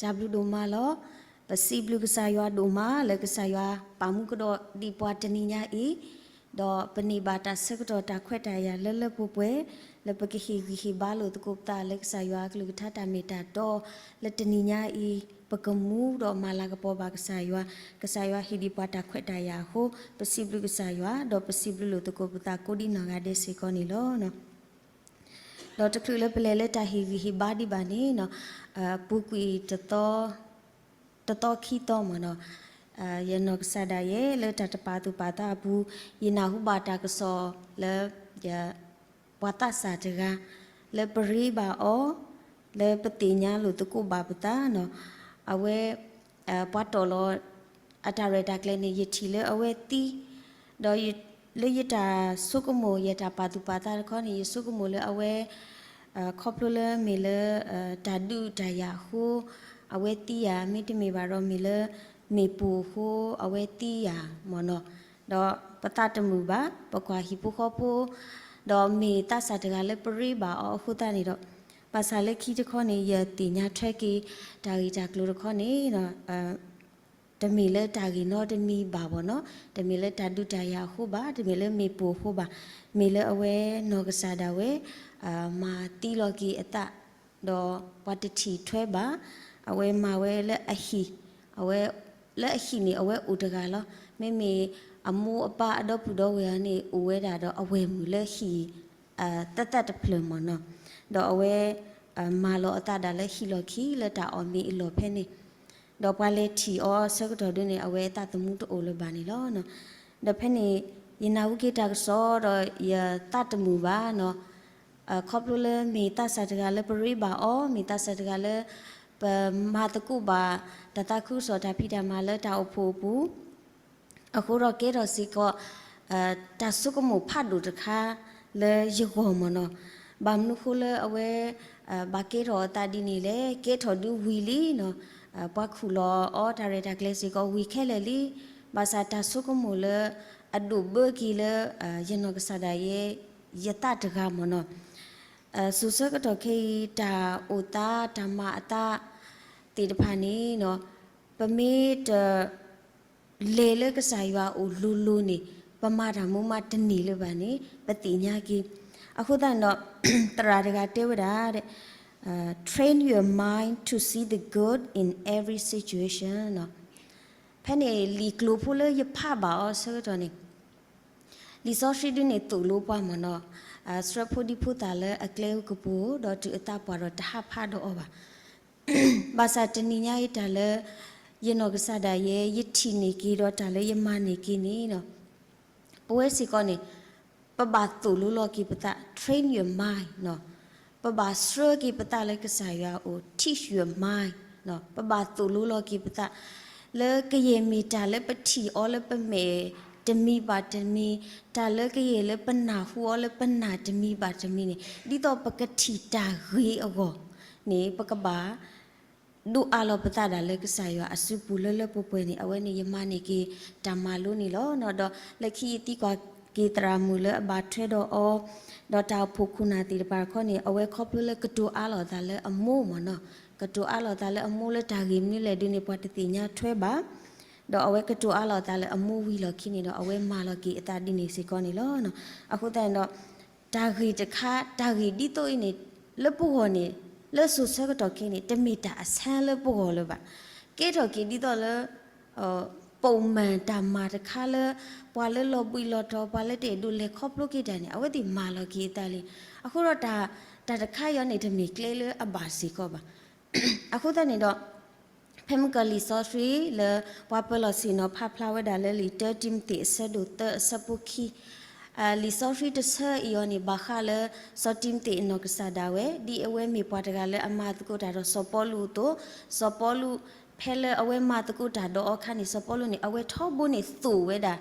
တၢ်ဘျုးဒိၣ်မးလီၤ. ပစံးဘျုးကစၢ်ယွၤဒိၣ်မးလၢကစၢ်ယွၤပာ်မူကဒီးဒံးပှၤတနံၤညါအံၤ, ဒီးပန့ၢ်ဘၣ်တၢ်ဆၢကတီၢ်တၢ်ခွဲးတၢ်ယာ်လၢလၢပှဲၤပှဲၤ, လၢပကဟ့ၣ်ဂံၢ်ဟ့ၣ်ဘါလိာ်သကိးပသးလၢကစၢ်ယွၤအကလုၢ်ကထါတၢ်မ့ၢ်တၢ်တီ, လၢတနံၤညါအံၤ ပကမူဒီးမၤလၤကပီၤဘၣ်ကစၢ်ယွၤ, ကစၢ်ယွၤဟ့ၣ်ဒံးပှၤတၢ်ခွဲးတၢ်ယာ်အဃိ, ပစံးဘျုးကစၢ်ယွၤ, ဒီးပစံးဘျုးလိာ်သကိးပသးကိးဒံနီၢ်ဂၤဒဲးစ့ၢ်ကီးန့ၣ်လီၤ. ဒီးတချုးလၢပလဲၤလၢတၢ်ဟ့ၣ်ဂံၢ်ဟ့ၣ်ဘါဒံးဘၣ်န့ၣ်, ပူၤကွံာ်တသီ, တသီခံသီမ့ၢ်နီၤ, ယနီၢ်ကစၢ်ဒၣ်ယဲလၢတၢ်တပာ်သူၣ်ပာ်သးအပူၤ, ယနၢ်ဟူဘၣ်တၢ်ကစီၣ်လၢ ယ ပှၤသးစၢ်တဂၤ လၢပရ့ဘၣ်အီၤ, လၢပသ့ၣ်ညါလိာ်သကိးဘၣ်ပသးနီၤ, အဝဲ ပှၤတီၢ်လီၤ အတၢ်ရဲၣ်တၢ်ကျဲၤန့ၣ် ယထံၣ်လၢအဝဲသံ, ဒီးလၢယတၢ်ဆိကမိၣ် ယတၢ်ပာ်သူၣ်ပာ်သးတခီန့ၣ် ယဆိကမိၣ်လၢအဝဲ ခီဖျိလၢမ့ၢ်လၢ တၢ်ဒုးတၢ်ယၤအဃိ, အဝဲသံယၤ, မ့တမ့ၢ်ဘၣ်ဒီးမ့ၢ်လၢ မ့ၢ်ပိာ်အဃိ အဝဲသံယၤမ့ၢ်နီၤ, ဒီးပသးတမုာ်ဘၣ်, ပကွၢ်ဟံၣ်ဖိဃီဖိ ဒီးမ့ၢ်သးစၢ်တဂၤလၢပရ့ဘၣ်အီၤအဃိသတးန့ၣ်ဒီး, ဘၣ်ဆၣ်လၢခံတခီန့ၣ် ယသ့ၣ်ညါထွဲက့ၤ တၢ်ဂ့ၢ်တၢ်ကျိၤတခီန့ၣ် တမ့ၢ်လၢတၢ်ဂ့ၢ်နီတမံၤဘၣ်ဘၣ်နီၤ, တမ့ၢ်လၢတၢ်ဒုးတၢ်ယၤအဃိဘၣ်, တမ့ၢ်လၢမ့ၢ်ပိာ်အဃိဘၣ်, မ့ၢ်လၢအဝဲနီၢ်ကစၢ်ဒၣ်ဝဲ မၤသံလီၤက့ၤအသး, ဒီးပှၤတထံၣ်ထွဲဘၣ်, အဝဲမၤဝဲလၢအဟံၣ်, အဝဲ လၢအဟံၣ်န့ၣ် အဝဲအိၣ်တဂၤလီၤ. မ့မ့ၢ်အမိၢ်အပၢ်အဒီပုၢ်ဒီဝဲၢ်အံၤန့ၣ် အိၣ်ဝဲဒၣ်ဒီးအဝဲၢ်မုၣ်လၢဟံၣ် သၢသၢတဖျၢၣ်မ့ၢ်နီၤ, ဒီးအဝဲ မၤလီၤအသးဒၣ်လၢဟံၣ်လီၢ်ခံ လၢတၢ်အီၣ်မ့ၤအလီၢ်ဖဲန့ၣ်, ဒီးပှၤလဲၤထံၣ်အီၤဆၢကတီၢ်ဒုန့ၣ် အဝဲအသးသမူတအိၣ်လၢၤဘၣ်န့ၣ်လီၤ. ဒီးဖဲန့ၣ် ယနၢ်ဟူက့ၤတၢ်ကစီၣ်ဒီးယသးတမုာ်ဘၣ်နီၤ, ခီဖျိလၢမ့ၢ်သးစၢ်တဂၤလၢပရ့ဘၣ်အီၤ, မ့ၢ်သးစၢ်တဂၤလၢ ပမၤသကိးဘၣ် တၢ်သးခုကစီၣ်တၢ်ဖံးတၢ်မၤလၢတၢ်အိၣ်ဖှိၣ်အပူၤ, အဃိဒီးကဲထီၣ်စ့ၢ်ကီး တၢ်ဆိကမိၣ်ဖးဒိၣ်တခါလၢယဂီၢ်မ့ၢ်နီၤ, ဘၣ်မနုၤဃိလၢအဝဲ ဘၣ်ကဲထီၣ်အသးဒ်န့ၣ်လဲၣ်, ကဲထီၣ်ဒုဝံၤလံနီၤ, ပှၤခူၣ်လီၤအီၤတၢ်ရဲၣ်တၢ်ကျဲၤစ့ၢ်ကီးဝံၤခဲလၢာ်လံ, ဘၣ်ဆၣ်တၢ်ဆိကမိၣ်လၢ အဒိၣ်ဘၢက့ၤလၢ ယနီၢ်ကစၢ်ဒၣ်ယဲ ယသးတဂၤမ့ၢ်နီၤ, စိၤဆၢကတီၢ်ခဲအံၤ တၢ်အိၣ်သး တၢ်မၤအသးသ့ၣ်တဖၣ်န့ၣ်နီၤ, ပမ့ၢ်တ လဲၤလၢကစၢ်ယွၤအအိၣ်လိၤလိၤန့ၣ် ပမၤတၢ်မူမးတန့ၢ်လၢၤဘၣ်န့ၣ် ပသ့ၣ်ညါက့ၤ, အဃိသတးန့ၣ်ဒီး သရၣ်တဂၤတဲဝဲဒၣ် train your mind to see the good in every situation နီၤ, ဖဲန့ၣ်လံာ်ကျိၤဖိလၢယဖးဘၣ်အီၤဆၢကတီၢ်န့ၣ် လံာ်စီဆှံဒုန့ၣ်သိၣ်လိပှၤမ့ၢ်နီၤ, ဆှၢဖိဒံဖိသၣ်လၢအကျဲကပူၤ ဒီးတုၤအသးပှၢ်ဒီးတဟးဖးဒီးအီၤဘၣ် ဘၣ်ဆၣ်တနံၤညါအံၤတၢ်လၢ ယနီၢ်ကစၢ်ဒၣ်ယဲ ယထံၣ်န့ၢ်က့ၤဒီးတၢ်လၢယမၤန့ၢ်က့ၤန့ၣ်နီၤ, ပဝဲစ့ၢ်ကီးန့ၣ် ပဘၣ်သိၣ်လိလီၤက့ၤပသး train your mind နီၤ, ပဘၣ်ဆှၢက့ၤပသးလၢကစၢ်ယွၤအအိၣ် teach your mind နီၤ, ပဘၣ်သိၣ်လိလီၤက့ၤပသး လၢကယဲၢ်မ့ၢ်တၢ်လၢပထံၣ်အီၤလၢပမဲာ်တမံၤဘၣ်တမံၤ, တၢ်လၢကယဲၢ်လၢပနၢ်ဟူအီၤလၢပနၢ်တမံၤဘၣ်တမံၤန့ၣ် ဒ်သိးပကထံၣ်တၢ်ဂ့ၤအဂီၢ်န့ၣ် ပကဘၣ် ဒိးအးလီၤပသးဒၣ်လၢကစၢ်ယွၤအစုပူၤလၢလၢပှဲၤပှဲၤန့ၣ် အဝဲန့ၣ်ယမၤန့ၢ်က့ၤတၢ်မၤလိန့ၣ်လီၤ. ဒီးလၢခံယသံကွၢ်က့ၤသရၣ်မုၣ်လၢအဘၣ်ထွဲဒီးအီၤ, ဒီးတၢ်အိၣ်ဖှိၣ်ခိၣ်နၢ်သ့ၣ်တဖၣ်တခီန့ၣ် အဝဲခီဖျိလၢကတိၤအးလီၤအသးလၢအမိၢ်မ့ၢ်နီၤ, ကတိၤအးလီၤအသးလၢအမိၢ်လၢတၢ်ဂ့ၢ်မနုၤလဲၣ်ဒုန့ၣ် ပှၤတသ့ၣ်ညါထွဲဘၣ်, ဒီးအဝဲကတိၤအးလီၤအသးလၢအမိၢ်ဝံၤလီၢ်ခံန့ၣ်ဒီး အဝဲမၤလီၤက့ၤအသးဒ်န့ၣ်စ့ၢ်ကီးန့ၣ်လီၤ. အဃိသတးန့ၣ်ဒီး တၢ်ဂ့ၢ်တခါ တၢ်ဂ့ၢ်ဒ်သိးအံၤန့ၣ် လၢပဂီၢ်န့ၣ် လၢစိၤဆၢကတီၢ်ခဲအံၤန့ၣ် တမ့ၢ်တၢ်အဆန်းလၢပဂီၢ်လၢၤဘၣ်. ကဲထီၣ်က့ၤဒ်သိးလၢ ပိာ်မၢၢ်တၢ်မၤတခါလၢ ပှၤလၢလီၤဘှံးလီၤတီၤ ပှၤလၢတအဲၣ်ဒိးလဲၤခီဖျိက့ၤတၢ်န့ၣ် အဝဲသ့ၣ်မၤလီၤက့ၤအသးလံ. အဃိဒီး တၢ်တခါအံၤန့ၣ် တမ့ၢ်ကျဲလၢအဘၣ်စ့ၢ်ကီးဘၣ်. အဃိသတးန့ၣ်ဒီး ဖဲမုၢ်ကီၢ်လံာ်စီဆှံလၢ ပှၤပၢၤလီၢ်ဆ့ၣ်နီၤဖးဖျါဝဲဒၣ်လၢလံာ်တၢတံၤမသ့းအဆၢဒိၣ်သၢအဆၢဖိခံ လံာ်စီဆှံတဆၢအံၤအီၤန့ၣ် ဘၣ်ဃးလၢ စီၤတံၤမသ့းအနီၢ်ကစၢ်ဒၣ်ဝဲ ဒ်အဝဲမ့ၢ်ပှၤတဂၤလၢအမၤသကိးတၢ်ဒီးစီၤပီလူးအသိး, စီၤပီလူး ဖဲလၢအဝဲမၤသကိးတၢ်ဒီးအီၤအခါန့ၣ် စီၤပီလူးန့ၣ် အဝဲထီဘိန့ၣ်သိၣ်ဝဲဒၣ်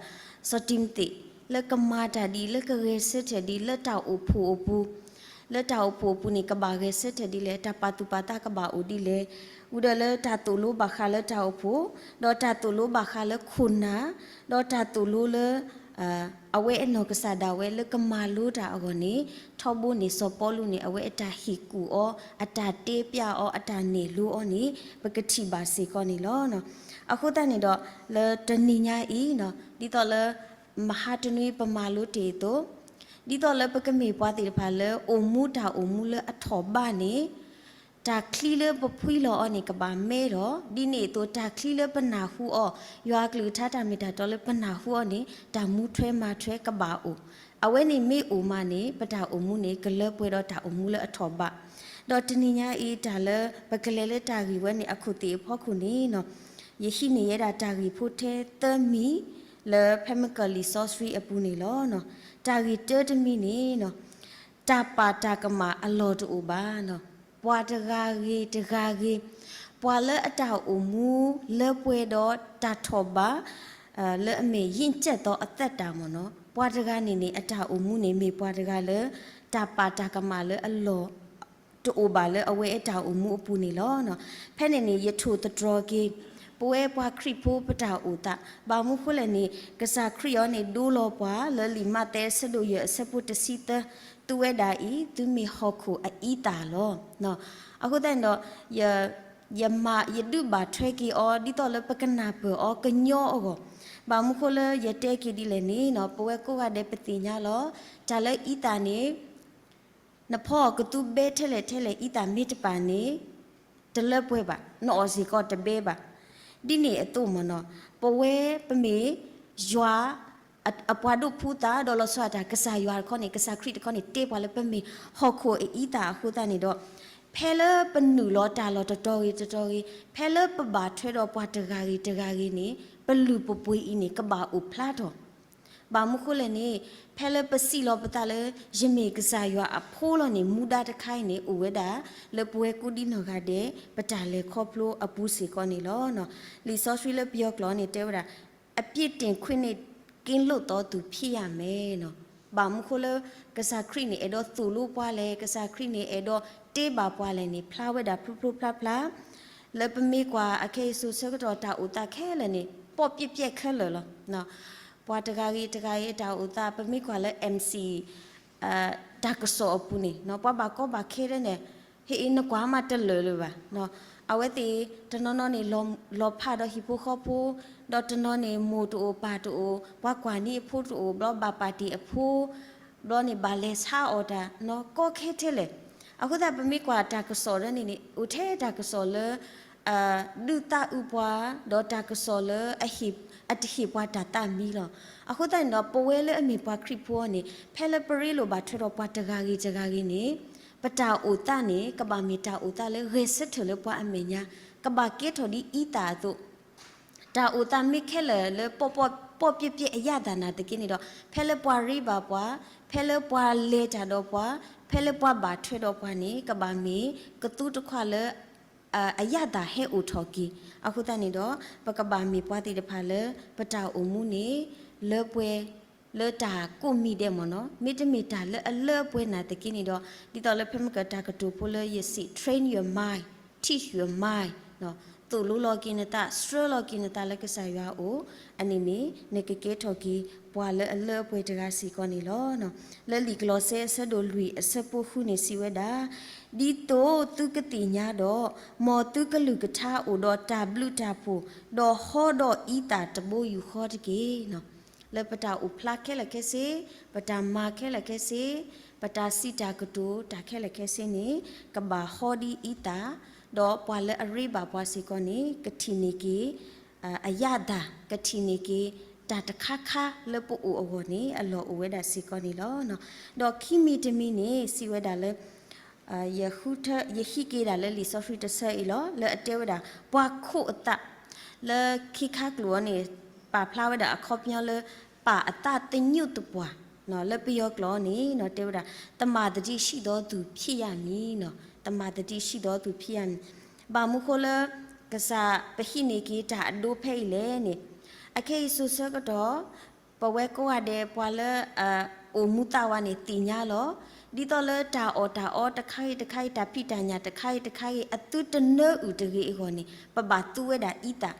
စီၤတံၤမသ့း လၢကမၤတၢ်ဒ်အံၤ လၢကဂဲၤဆၢထၢၣ်ဒ်အံၤ လၢတၢ်အိၣ်ဖှိၣ်အပူၤ, လၢတၢ်အိၣ်ဖှိၣ်အပူၤန့ၣ် ကဘၣ်ဂဲၤဆၢထၢၣ်ဒ်လဲၣ်, တၢ်ပာ်သူၣ်ပာ်သးကဘၣ်အိၣ်ဒ်လဲၣ်, ဝံၤဒီးလၢတၢ်သိၣ်လိဘၣ်ဃးလၢတၢ်အိၣ်ဖှိၣ်, ဒီးတၢ်သိၣ်လိဘၣ်ဃးလၢခိၣ်နၢ်, ဒီးတၢ်သိၣ်လိလၢ အဝဲအနီၢ်ကစၢ်ဒၣ်ဝဲလၢကမၤလိတၢ်အဂီၢ်န့ၣ် ထီဘိန့ၣ် စီၤပီလူးန့ၣ် အဝဲအတၢ်ဟ့ၣ်ကူၣ်အီၤ အတၢ်တဲပျးအီၤ အတၢ်နဲၣ်လိအီၤန့ၣ် ပကထံၣ်ဘၣ်စ့ၢ်ကီးန့ၣ်လီၤ. အဃိသတးန့ၣ်ဒီး လၢတနံၤညါအံၤ ဒ်သိးလၢ မဟါတနွံပမၤလိတ့ၢ်အသိး ဒ်သိးလၢပကမ့ၢ်ပှၤသ့ၣ်တဖၣ်လၢ အိၣ်မူတၢ်အိၣ်မူလၢအထီၣ်ဘးန့ၣ် တၢ်ချံလၢပဖှံလီၤအီၤန့ၣ် ကဘၣ်မဲဒီး ဒ်န့ၣ်အသိး တၢ်ချံလၢပနၢ်ဟူအီၤ ယွၤအကလုၢ်ကထါတၢ်မ့ၢ်တၢ်တီလၢပနၢ်ဟူအီၤန့ၣ် တၢ်မူထွဲမၤထွဲကဘၣ်အိၣ်, အဝဲန့ၣ်မ့ၢ်အိၣ်မးန့ၣ် ပတၢ်အိၣ်မူန့ၣ် ကလၢပှဲၤဒီးတၢ်အိၣ်မူလၢအထီၣ်ဘး, ဒီးတနံၤညါအံၤ တၢ်လၢပကလဲၤလၢတၢ်ဂ့ၢ်ဝဲန့ၣ် အခိၣ်သ့ၣ်အဖီခိၣ်န့ၣ် ယဟံးန့ၢ်ယဲဒၣ်တၢ်ဂ့ၢ်ဖိထဲသၢမံၤ လၢဖဲမကၢၢ်လံာ်စီဆှံအပူၤန့ၣ်လီၤ. တၢ်ဂ့ၢ်တၢတမံၤန့ၣ် တၢ်ပာ်တၢ်ကမၣ်အလီၢ်တအိၣ်ဘၣ်, ပှၤတဂၤဂ့ၤတဂၤဂ့ၤ, ပှၤလၢအတၢ်အိၣ်မူလၢပှဲၤဒီးတၢ်ထီၣ်ဘး လၢအမ့ၢ်ယံာ်ကၠဲၣ်သီအသက်တာမ့ၢ်နီၤ, ပှၤတဂၤန့ၣ်န့ၣ် အတၢ်အိၣ်မူန့ၣ် မ့ၢ်ပှၤတဂၤလၢ တၢ်ပာ်တၢ်ကမၣ်လၢအလီၢ် တအိၣ်ဘၣ်လၢအဝဲအတၢ်အိၣ်မူအပူၤန့ၣ်လီၤ. ဖဲန့ၣ်န့ၣ် ယထိၣ်သတြီၤက့ၤ ပဝဲပှၤခရံာ်ဖိပတၢ်အိၣ်သး, ဘၣ်မနုၤဃိလဲၣ်န့ၣ် ကစၢ်ခရံာ်အံၤန့ၣ် ဒိလီၤပှၤလၢလံာ်မးသဲအဆၢဒိၣ်ယဲၢ်အဆၢဖိတဆံသၢ, သုဝဲဒၣ်အံၤ သုမ့ၢ်ဟီၣ်ခိၣ်အအံသၣ်လီၤ. အဃိသတးန့ၣ်ဒီး ယမၤ ယဒုးဘၣ်ထွဲက့ၤအီၤ ဒ်သိးလၢပကနၢ်ပၢၢ်အီၤကညီအဂီၢ်, ဘၣ်မနုၤဃိလၢယတဲက့ၤဒ်လဲၣ်န့ၣ်နီၤ ပဝဲကိးဂၤဒဲးပသ့ၣ်ညါလီၤ. တၢ်လၢအံသၣ်န့ၣ် နဖီအီၤကသူဘဲထဲလဲၣ်ထဲလဲၣ် အံသၣ်မ့ၢ်တပာ်န့ၣ် တလၢပှဲၤဘၣ်, နအီၣ်စ့ၢ်ကီးတဘဲဘၣ်. ဒ်န့ၣ်အသိးမ့ၢ်နီၤ ပဝဲပမ့ၢ်ယွၤ အပှၤဒိၣ်ဖုသး ဒီးလီၤဆီဒၣ်တၢ် ကစၢ်ယွၤတခီန့ၣ် ကစၢ်ခရံာ်တခီန့ၣ် တဲပှၤလၢပမ့ၢ်ဟီၣ်ခိၣ်အအံသၣ်အဃိသတးန့ၣ်ဒီး ဖဲလၢပနုာ်လီၤတၢ်လီၢ်တတီၤဂ့ၤတတီၤဂ့ၤ, ဖဲလၢပဘၣ်ထွဲဒီးပှၤတဂၤဂ့ၤတဂၤဂ့ၤန့ၣ် ပလုၢ်ပပှ့ၤအံၤန့ၣ် ကဘၣ်အိၣ်ဖျါထီၣ် ဘၣ်မနုၤဃိလဲၣ်န့ၣ် ဖဲလၢပစံးလီၤပသးလၢ ယမ့ၢ်ကစၢ်ယွၤအဖိလီၤန့ၣ် မူဒါတခါအံၤန့ၣ် အိၣ်ဝဲဒၣ်လၢပဝဲကိးဒံနီၢ်ဂၤဒဲး ပတၢ်လဲၤခီဖျိအပူၤစ့ၢ်ကီးန့ၣ်လီၤ. လံာ်စီဆှံလၢပယီၤကျိာ်န့ၣ် တဲဝဲဒၣ် အပြစ်တင်ခွင့်နဲ့ ကင်းလွတ်သောသူ ဖြစ်ရမယ်နီၤ. ဘၣ်မနုၤဃိလၢ ကစၢ်ခရံာ်န့ၣ် အဲၣ်ဒိးသိၣ်လိပှၤလဲၣ်, ကစၢ်ခရံာ်န့ၣ် အဲၣ်ဒိးတ့ဘၣ်ပှၤလဲၣ်န့ၣ် ဖျါဝဲဒၣ်ဖျိဖျိဖျါဖျါ လၢပမ့ၢ်ကွၢ်အခဲအံၤစိၤဆၢကတီၢ်တၢ်အိၣ်သးခဲလၢာ်န့ၣ် ပေါ့ပြက်ပြက်ခဲလၢာ်လီၤ. ပှၤတဂၤဂ့ၤတဂၤဂ့ၤအတၢ်အိၣ်သး ပမ့ၢ်ကွၢ်လၢ MC တၢ်ကစီၣ်အပူၤန့ၣ် ပှၤဘၣ်ကီဘၣ်ခဲဒၣ်န့ၣ် ဟ့ၣ်အံၤနကွၢ်မးတလၢာ်လၢၤဘၣ်. အဝဲသ့ၣ် တနီၤနီၤန့ၣ် လီၤဖးဒီးဟံၣ်ဖိဃီဖိ, ဒီးတနီၤန့ၣ် မိၢ်တအိၣ်ပၢ်တအိၣ်, ပှၤကွၢ်န့ၢ်အဖိတအိၣ်, ဘျီဘၣ်ပာ်တ့ၢ်အဖိ, ဘျီန့ၣ်ဘၣ်လဲၤဆါအီၣ်တၢ် ကီခဲထဲလဲၣ်. အဃိသတး ပမ့ၢ်ကွၢ်တၢ်ကစီၣ်ဒ်န့ၣ်န့ၣ် အိၣ်ထဲတၢ်ကစီၣ်လၢ ဒုးသးအုးပှၤ, ဒီးတၢ်ကစီၣ်လၢ အတဟ့ၣ်ပှၤတၢ်သးမံလီၤ. အဃိသတးန့ၣ်ဒီး ပဝဲလၢအမ့ၢ်ပှၤခရံာ်ဖိအံၤန့ၣ် ဖဲလၢပရ့လိာ်ဘၣ်ထွဲဒီးပှၤတဂၤဂ့ၤတဂၤဂ့ၤန့ၣ် ပတၢ်အိၣ်သးန့ၣ် ကဘၣ်မ့ၢ်တၢ်အိၣ်သးလၢဂဲၤဆၢထၢၣ်လၢပှၤအမဲာ်ညါ, ကဘၣ်ကဲထီၣ်ဒ်အံသၣ်အသိး တၢ်အိၣ်သးမ့ၢ်ခဲလၢာ်လၢ ပေါ့ပြက်ပြက်အရသာနာ်သက့န့ၣ်ဒီး ဖဲလၢပှၤရ့ဘၣ်ပှၤ, ဖဲလၢပှၤလဲၤတၢ်ဒီးပှၤ, ဖဲလၢပှၤဘၣ်ထွဲဒီးပှၤန့ၣ် ကဘၣ်မ့ၢ်ကသူတခွါလၢ အရသာဟဲအိၣ်ထီၣ်က့ၤ. အဃိသတးန့ၣ်ဒီး ပကဘၣ်မ့ၢ်ပှၤသ့ၣ်တဖၣ်လၢ ပတၢ်အိၣ်မူန့ၣ် လၢပှဲၤ လၢတၢ်ကိးမံၤဒဲးမ့ၢ်နီၤ, မ့တမ့ၢ်တၢ်လၢအလၢအပှဲၤနာ်သက့န့ၣ်ဒီး ဒ်သိးလၢဖဲမ့ၢ်ကတၢ်ကတိၤဖိလၢယစံး train your mind, teach your mind, သိၣ်လိလီၤက့ၤနသး ဆှၢလီၤက့ၤနသးလၢကစၢ်ယွၤအအိၣ်, အန့ၣ်န့ၣ် နကကဲထီၣ်က့ၤ ပှၤလၢအလၢအပှဲၤတဂၤစ့ၢ်ကီးန့ၣ်လီၤ. လၢလံာ်ကလီးစဲအဆၢဒိၣ်လွံၢ်အဆၢဖိဃုန့ၣ်စံးဝဲဒၣ်, ဒ်သိးသုကသ့ၣ်ညါဒီး မ်သုကလုၢ်ကထါအိၣ်ဒီးတၢ်ဘျုးတၢ်ဖှိၣ်, ဒီးဟီဒီးအံသၣ်တဘိယူၢ်ဃီတက့ၢ်. လၢပတၢ်အိၣ်ဖျါခဲလၢာ်ခဲဆ့, ပတၢ်မၤခဲလၢာ်ခဲဆ့, ပတၢ်စံးတၢ်ကတိၤတၢ်ခဲလၢာ်ခဲဆ့န့ၣ် ကဘၣ်ဟီဒ်အံသၣ်, ဒီးပှၤလၢအရ့ဘၣ်ပှၤစ့ၢ်ကီးန့ၣ် ကထံၣ်န့ၢ်က့ၤ အရသာ, ကထံၣ်န့ၢ်က့ၤ တၢ်တခါခါလၢပအိၣ်အဂီၢ်န့ၣ် အလီၢ်အိၣ်ဝဲဒၣ်စ့ၢ်ကီးန့ၣ်လီၤ. ဒီးခံမံၤတမံၤန့ၣ် စံးဝဲဒၣ်လၢ ယဟံးက့ၤဒၣ်လၢလံာ်စီဆှံတဆၢအံၤလီၤ လၢအတဲဝဲဒၣ် ပှၤခိးအသး လၢခံခါကျိာ်အံၤန့ၣ် ပာ်ဖျါဝဲဒၣ်အခီပညီလၢ ပာ်အသးသညူးသပှၢ်, လၢပယီၤကျိာ်အံၤန့ၣ် တဲဝဲဒၣ် သမ္မာသတိရှိသောသူဖြစ်ရမည်, သမ္မာသတိရှိသောသူဖြစ်ရမည်. ဘၣ်မနုၤဃိလၢ ကစၢ်ပဟံးန့ၢ်က့ၤတၢ်အဒိဖဲအံၤလဲၣ်န့ၣ်, အခဲအံၤစိၤဆၢကတီၢ် ပဝဲကိးဂၤဒဲးပှၤလၢ အိၣ်မူသးဝးန့ၣ်သ့ၣ်ညါလီၤ. ဒ်သိးလၢတၢ်အီၣ်တၢ်အီတခါဂ့ၤတခါဂ့ၤ တၢ်ဖံးတၢ်ညၣ်တခါဂ့ၤတခါဂ့ၤ အသုတနၢအုၣ်တဂ့ၤအဂီၢ်န့ၣ် ပဘၣ်သူဝဲဒၣ်အံသၣ်.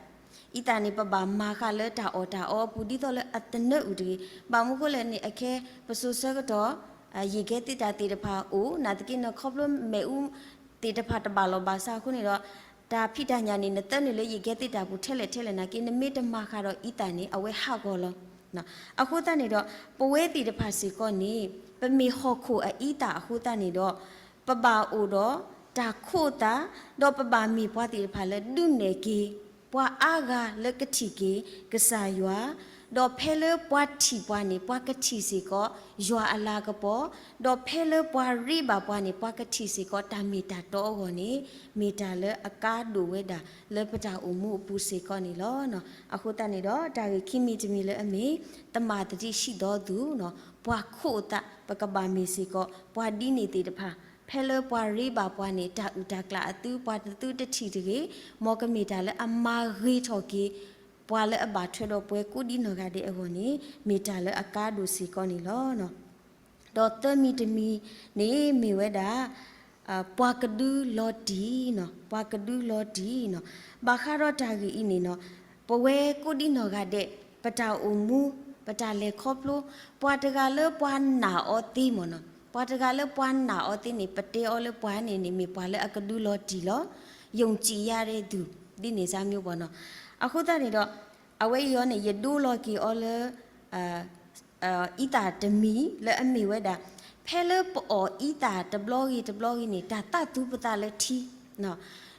အံသၣ်န့ၣ် ပဘၣ်မၤဃာ်လၢတၢ်အီၣ်တၢ်အီအပူၤ ဒ်သိးလၢအတနၢအုၣ်တဂ့ၤ. ဘၣ်မနုၤဃိလဲၣ်န့ၣ် အခဲပစိၤဆၢကတီၢ် ယံာ်ကဲသ့ၣ်တၢ်သ့ၣ်တဖၣ်အိၣ် နာ်သက့န့ၣ် ခီဖျိမ့ၣ်အူသ့ၣ်တဖၣ်တဘၣ်လီၢ်ဘၣ်စးအဃိန့ၣ်ဒီး တၢ်ဖံးတၢ်ညၣ်န့ၣ် နသၢနုာ်လၢယံာ်ကဲသ့ၣ်တၢ်ပူၤထဲလဲၣ်ထဲလဲၣ်နာ်က့ နမ့ၢ်တမၤဃာ်ဒီးအံသၣ်န့ၣ် အဝဲဟးဂီၤလီၤ. အဃိသတးန့ၣ်ဒီး ပဝဲသ့ၣ်တဖၣ်စ့ၢ်ကီးန့ၣ် ပမ့ၢ်ဟီၣ်ခိၣ်အအံသၣ်အဃိသတးန့ၣ်ဒီး ပဘၣ်အိၣ်ဒီးတၢ်ခိးသး, ဒီးပဘၣ်မ့ၢ်ပှၤသ့ၣ်တဖၣ်လၢဒုးနဲၣ်က့ၤ ပှၤအါဂၤလၢကထံၣ်က့ၤကစၢ်ယွၤ, ဒီးဖဲလၢပှၤထံၣ်ပှၤန့ၣ် ပှၤကထံၣ်စ့ၢ်ကီးယွၤအလၤကပီၤ, ဒီးဖဲလၢပှၤရ့ဘၣ်ပှၤန့ၣ် ပှၤကထံၣ်စ့ၢ်ကီးတၢ်မ့ၢ်တၢ်တီအဂီၢ်န့ၣ် မ့ၢ်တၢ်လၢအကါဒိၣ်ဝဲဒၣ်လၢပတၢ်အိၣ်မူအပူၤစ့ၢ်ကီးန့ၣ်လီၤ. အဃိသတးန့ၣ်ဒီး တၢ်ဂ့ၢ်ခံမံၤတမံၤလၢအမ့ၢ် သမၢ်သဒံးဆံးဒီးသူ ပှၤခိးသး ပကဘၣ်မ့ၢ်စ့ၢ်ကီး ပှၤဒ်န့ၣ်သ့ၣ်တဖၣ်, ဖဲလၢပှၤရ့ဘၣ်ပှၤန့ၣ် တၢ်အုၣ်တၢ်ကျၢ်အသု ပှၤတသုတထံၣ်တဂ့ၤ, မ်ကမ့ၢ်တၢ်လၢအမၤဂ့ၤထီၣ်က့ၤ ပှၤလၢအဘၣ်ထွဲဒီးပဝဲကိးဒံနီၢ်ဂၤဒဲးအဂီၢ်န့ၣ် မ့ၢ်တၢ်လၢအကါဒိၣ်စ့ၢ်ကီးန့ၣ်လီၤ. ဒီးသၢမံၤတမံၤန့ၣ်မ့ၢ်ဝဲဒၣ် ပှၤကဒုလီၤတံၢ်နီၤ, ပှၤကဒုလီၤတံၢ်နီၤ. ဘၣ်ဃးဒီးတၢ်ဂ့ၢ်အံၤန့ၣ်နီၤ, ပဝဲကိးဒံနီၢ်ဂၤဒဲး ပတၢ်အိၣ်မူ ပတၢ်လဲၤခီဖျိ ပှၤတဂၤလၢပှၤနာ်အီၤသ့မ့ၢ်နီၤ, ပှၤတဂၤလၢပှၤနာ်အီၤသ့န့ၣ် ပတဲအီၤလၢပှၤန့ၣ်န့ၣ် မ့ၢ်ပှၤလၢအကဒုလီၤတံၢ်လီၤ. ယုံကြည်ရတဲ့သူ ဒ်န့ၣ်စၢ်မျိုးပေါ့နော်. အဃိသတးန့ၣ်ဒီး အဝဲအံၤအီၤန့ၣ် ယဒိလီၤက့ၤအီၤလၢ အံသၣ်တမံၤလၢအမ့ၢ်ဝဲဒၣ် ဖဲလၢပအီၣ်အံသၣ်တဘျီဂ့ၤတဘျီဂ့ၤန့ၣ် တၢ်သၣ်သူပသးလၢထံ, ဒ်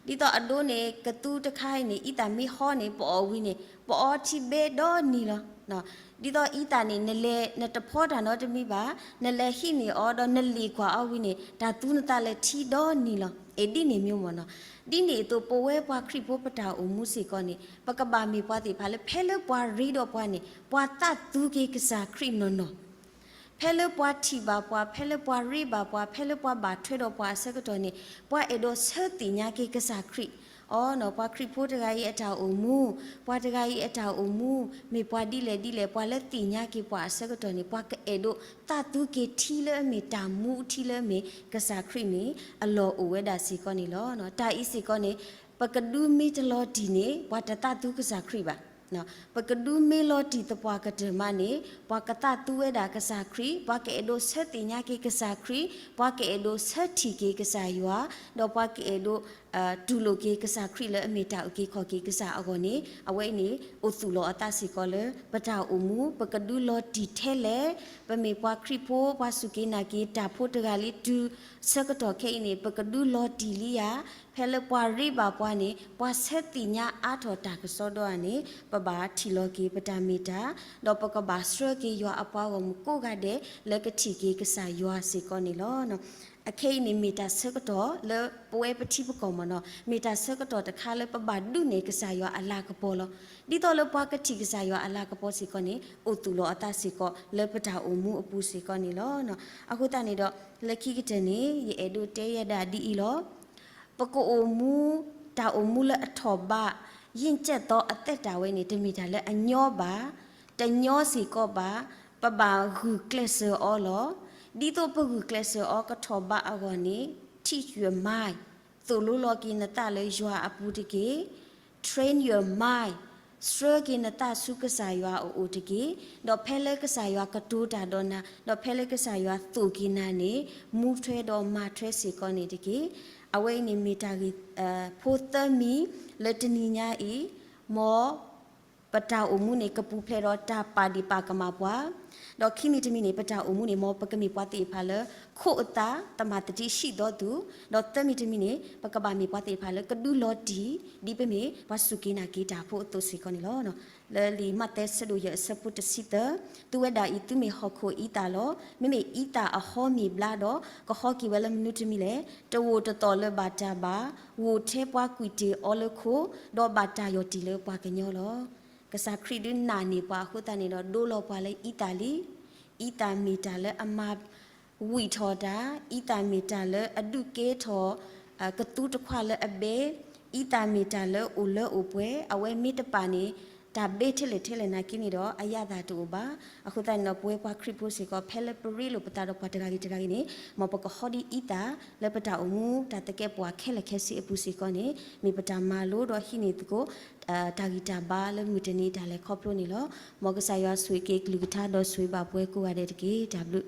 သိးအဒိန့ၣ် ကသူတခါအံၤန့ၣ် အံသၣ်မ့ၢ်ဟီန့ၣ် ပအီၣ်ဝံၤန့ၣ် ပအီထံဘဲဒီနံၤလီၤ. ဒ်သိးအံသၣ်န့ၣ် နလဲၤ နတဖီတၢ်နီတမံၤဘၣ်, နလဲၤဟံးန့ၢ်အီၤဒီးနလ့ၣ်ကွၢ်အီၤဝံၤန့ၣ် တၢ်သူနသးလၢထံဒီနံၤလီၤ. အဲၣ်ဒ်န့ၣ်မျိုးမ့ၢ်နီၤ. ဒ်န့ၣ်အသိး ပဝဲပှၤခရံာ်ဖိပတၢ်အိၣ်မူစ့ၢ်ကီးန့ၣ် ပကဘၣ်မ့ၢ်ပှၤသ့ၣ်တဖၣ်လၢ ဖဲလၢပှၤရ့ဒီးပှၤန့ၣ် ပှၤသၣ်သူက့ၤကစၢ်ခရံာ်နီၢ်နီၢ် ဖဲလၢပှၤထံၣ်ဘၣ်ပှၤ, ဖဲလၢပှၤရ့ဘၣ်ပှၤ, ဖဲလၢပှၤဘၣ်ထွဲဒီးပှၤအဆၢကတီၢ်န့ၣ် ပှၤအဲၣ်ဒိးဆၢသ့ၣ်ညါက့ၤကစၢ်ခရံာ်, အိ ပှၤခရံာ်ဖိတဂၤအံၤအတၢ်အိၣ်မူ, ပှၤတဂၤအံၤအတၢ်အိၣ်မူ မ့ၢ်ပှၤဒ်လဲၣ်ဒ်လဲၣ် ပှၤလၢသ့ၣ်ညါက့ၤပှၤအဆၢကတီၢ်န့ၣ် ပှၤကအဲၣ်ဒိးသၣ်သူက့ၤထံလၢအမ့ၢ်တၢ်မူထံလၢအမ့ၢ်ကစၢ်ခရံာ်န့ၣ် အလီၢ်အိၣ်ဝဲဒၣ်စ့ၢ်ကီးန့ၣ်လီၤ. တၢ်အံၤစ့ၢ်ကီးန့ၣ် ပကဒုမ့ၢ်တလီၤတံၢ်န့ၣ် ပှၤတသၣ်သူကစၢ်ခရံာ်ဘၣ်. ပကဒုမ့ၢ်လီၤတံၢ်သပှၢ်ကတၢၢ်မးန့ၣ် ပှၤကသၣ်သူဝဲဒၣ်ကစၢ်ခရံာ်, ပှၤကအဲၣ်ဒိးဆၢသ့ၣ်ညါက့ၤကစၢ်ခရံာ်, ပှၤကအဲၣ်ဒိးဆၢထံၣ်က့ၤကစၢ်ယွၤ, ဒီးပှၤကအဲၣ်ဒိး တူၢ်လိာ်က့ၤကစၢ်ခရံာ်လၢအမ့ၢ်တၢ်အုၣ်က့ၤခီၣ်က့ၤကစၢ်အဂီၢ်န့ၣ် အဝဲအံၤန့ၣ် အိၣ်သူၣ်လီၤအသးစ့ၢ်ကီးလၢပတၢ်အိၣ်မူ, ပကဒုလီၤတံၢ်ထဲလဲၣ်, ပမ့ၢ်ပှၤခရံာ်ဖိ ပှၤစူၢ်က့ၤနာ်က့ၤတၢ်ဖိတဂၤလံတုၤဆၢကတီၢ်ခဲအံၤန့ၣ် ပကဒုလီၤတံၢ်လံဧါ, ဖဲလၢပှၤရ့ဘၣ်ပှၤန့ၣ် ပှၤဆၢသ့ၣ်ညါအါထီၣ်တၢ်ကစီဒီဧါန့ၣ် ပဘၣ်ထံၣ်လီၤက့ၤပတၢ်မ့ၢ်တၢ်, ဒီးပကဘၣ်ဆှၢက့ၤယွၤအပှၤဂီၢ်မုၢ်ကိးဂၤဒဲးလၢကထံၣ်က့ၤကစၢ်ယွၤစ့ၢ်ကီးန့ၣ်လီၤ. အခဲအံၤန့ၣ်မ့ၢ်တၢ်ဆၢကတီၢ်လၢပဝဲပထံပကီၢ်မ့ၢ်နီၤ, မ့ၢ်တၢ်ဆၢကတီၢ်တခါလၢပဘၣ်ဒုးနဲၣ်ကစၢ်ယွၤအလၤကပီၤလီၤ. ဒ်သိးလၢပှၤကထံၣ်ကစၢ်ယွၤအလၤကပီၤစ့ၢ်ကီးန့ၣ် အိၣ်သူၣ်လီၤအသးစ့ၢ်ကီးလၢပတၢ်အိၣ်မူအပူၤစ့ၢ်ကီးန့ၣ်လီၤ. အဃိသတးန့ၣ်ဒီး လၢခံကတၢၢ်န့ၣ် ယအဲၣ်ဒိးတဲယဲဒၣ်ဒ်အံၤလီၤ. ပကအိၣ်မူ တၢ်အိၣ်မူလၢအထီၣ်ဘး ယံာ်ကၠဲၣ်သီအသက်တာ ဝဲန့ၣ် တမ့ၢ်တၢ်လၢအညီဘၣ်, တညီစ့ၢ်ကီးဘၣ်, ပဘၣ်ဂုာ်ကျဲးစၢးအီၤလီၤ. ဒ်သိးပဂုာ်ကျဲးစၢးအီၤကထီၣ်ဘးအဂီၢ်န့ၣ် teach your mind, သိၣ်လိလီၤက့ၤနသးလၢယွၤအပူၤတက့ၢ်. Train your mind, ဆှၢက့ၤနသးဆူကစၢ်ယွၤအအိၣ်တက့ၢ်. ဒီးဖဲလၢကစၢ်ယွၤကတိၤတၢ်ဒီးနၤ, ဒီးဖဲလၢကစၢ်ယွၤသိၣ်က့ၤနၤန့ၣ် မူထွဲဒီးမၤထွဲစ့ၢ်ကီးန့ၣ်တက့ၢ်. အဝဲအံၤန့ၣ်မ့ၢ်တၢ်ဂ့ၢ် ဖိသၢမံၤလၢတနံၤညါအံၤ, မ်ပတၢ်အိၣ်မူန့ၣ် ကပူၤဖျဲးဒီးတၢ်ပာ်ဒ့ၣ်ပာ်ကမၣ်ပှၤ, ဒီးခံမံၤတမံၤန့ၣ် ပတၢ်အိၣ်မူန့ၣ် မ်ပကမ့ၢ်ပှၤသ့ၣ်တဖၣ်လၢ ခိးအသး သမၢ်သဒံးဆံးဒီးသူ, ဒီးသၢမံၤတမံၤန့ၣ် ပကဘၣ်မ့ၢ်ပှၤသ့ၣ်တဖၣ်လၢကဒုးလီၤတံၢ် ဒ်ပမ့ၢ်ပှၤစူၢ်က့ၤနာ်က့ၤတၢ်ဖိအသိးစ့ၢ်ကီးန့ၣ်လီၤ. လၢလံာ်မးသဲဆၢဒိၣ်ယဲၢ်အဆၢဖိတဆံသၢ, သုဝဲဒၣ်အံၤ သုမ့ၢ်ဟီၣ်ခိၣ်အံသၣ်လီၤ. မ့မ့ၢ်အံသၣ်အဟီမ့ၢ်ဘျါဒီး ကဟီက့ၤဝဲလၢမနုၤတမံၤလဲၣ်. တဝိၢ်တသီၣ်လၢၤဘၣ်တၢ်ဘၣ်, ဝိၢ်ထဲပှၤကွံာ်တ့ၢ်အီၤလၢခိ, ဒီးဘၣ်တၢ်ယီၢ်တံၢ်လၢပှၤကညီလီၤ. ကစၢ်ခရံာ်ဒုးနာ်န့ၢ်ပှၤအဃိသတးန့ၣ်ဒီး ဒိလီၤပှၤလၢအံသၣ်လံ. အံသၣ်မ့ၢ်တၢ်လၢအမၤဝံၣ်ထီၣ်တၢ်, အံသၣ်မ့ၢ်တၢ်လၢအဒုးကဲထီၣ် ကသူတခွးလၢအဘဲ, အံသၣ်မ့ၢ်တၢ်လၢအိၣ်လၢအိၣ်ပှဲၤ, အဝဲမ့ၢ်တပာ်န့ၣ် တၢ်ဘ့ထဲလဲၣ်ထဲလဲၣ်နာ်က့န့ၣ်ဒီး အရသာတအိၣ်ဘၣ်. အဃိသတးန့ၣ်ဒီး ပဝဲပှၤခရံာ်ဖိစ့ၢ်ကီး ဖဲလၢပရ့လိာ်ပသးဒီးပှၤတဂၤဂ့ၤတဂၤဂ့ၤန့ၣ် မ်ပကဟီဒ်အံသၣ် လၢပတၢ်အိၣ်မူတၢ်သကဲးပဝးခဲလၢာ်ခဲဆ့အပူၤစ့ၢ်ကီးန့ၣ် မ့ၢ်ပတၢ်မၤလိဒီးဟံးန့ၢ်သကိး တၢ်ဂံၢ်တၢ်ဘါလၢမုၢ်တနံၤတၢ်လဲၤခီဖျိန့ၣ်လီၤ. မ်ကစၢ်ယွၤဆိၣ်ဂ့ၤက့ၤကလုၢ်ကထါဒီးဆိၣ်ဂ့ၤဘၣ်ပှၤကိးဂၤဒဲးတက့ၢ်. တၢ်ဘျုး